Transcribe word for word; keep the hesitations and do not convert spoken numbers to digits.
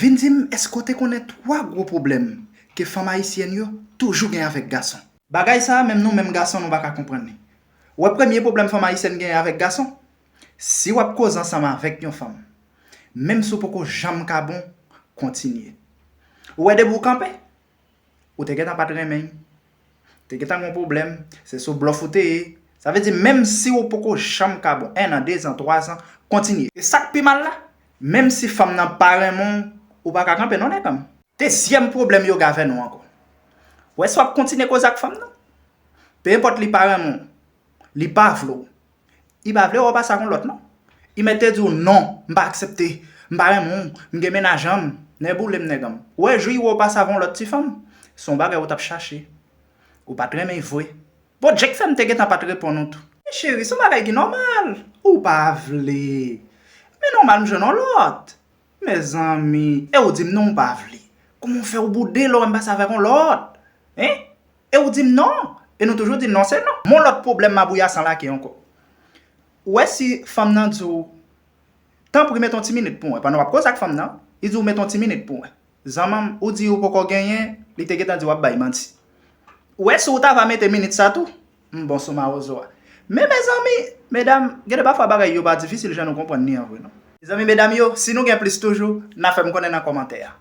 Vin di m, èske w te konnen twa gwo pwoblèm ke fanm ayisyèn yo toujou gen avèk gason? Bagay sa a, menm nou menm gason, nou pa ka konprann li. Ou wè premye pwoblèm fanm ayisyèn genyen avèk gason? Si w ap koze ansanm avèk yon fanm, menm si w poko janm ka bon, kontinye. Ou wè depi w kanpe, ou te gentan pa t renmen l. Te gentan gen yon pwoblèm, se sou blòf ou te ye. Sa vle di, menm si w poko janm ka bon, en an, de zan, twa zan, kontinye. E sa k pi mal la, menm si fanm nan pa renmen w, ou pa ka kanpe non, nèg an m. Dezyèm pwoblèm yo gen avè nou ankò. Ou wè si w ap kontinye koze ak fanm nan, pe enpòt li pa renmen w, li pa vle w, li pa vle wè w pase ak yon lòt non. Li mèt te di w non, m pa aksepte, m pa renmen w, m gen mennaj an m, nèboule m nèg an m. Ou wè jou li wè w pase avè yon lòt ti fanm, se yon bagay ou t ap chache. Ou pa t renmen l vre. Bon, Djek fè m te gentan pa t reponn ou tou. Men cheri, se yon bagay ki nòmal. Ou pa vle. Men nòmal m jwenn yon lòt. Mezanmi, e ou di m non ou pa vle. Kòman w fè ou boude lè w wè m pase avèk yon lòt? Hein? E ou di m non? E nou toujou di non se non. Mon lòt pwoblèm mabouyasan lake ankò. Ou wè si fanm nan di w, tanpri met yon ti minit pou mwen, pandan w ap koze ak fanm nan, li di w met yon ti minit pou mwen. Zanmanm, ou di ou poko genyen, li te gentan di w ap bay manti. Ou wè si w ta va mete minit sa tou, m bon sou mawozo a. Men mezanmi, medam, gen de pafwa bagay yo pa difisil jan nou konprann li an vre non. Mezanmi, medam yo, si nou gen plis toujou, n a fè m konnen nan kòmantè a.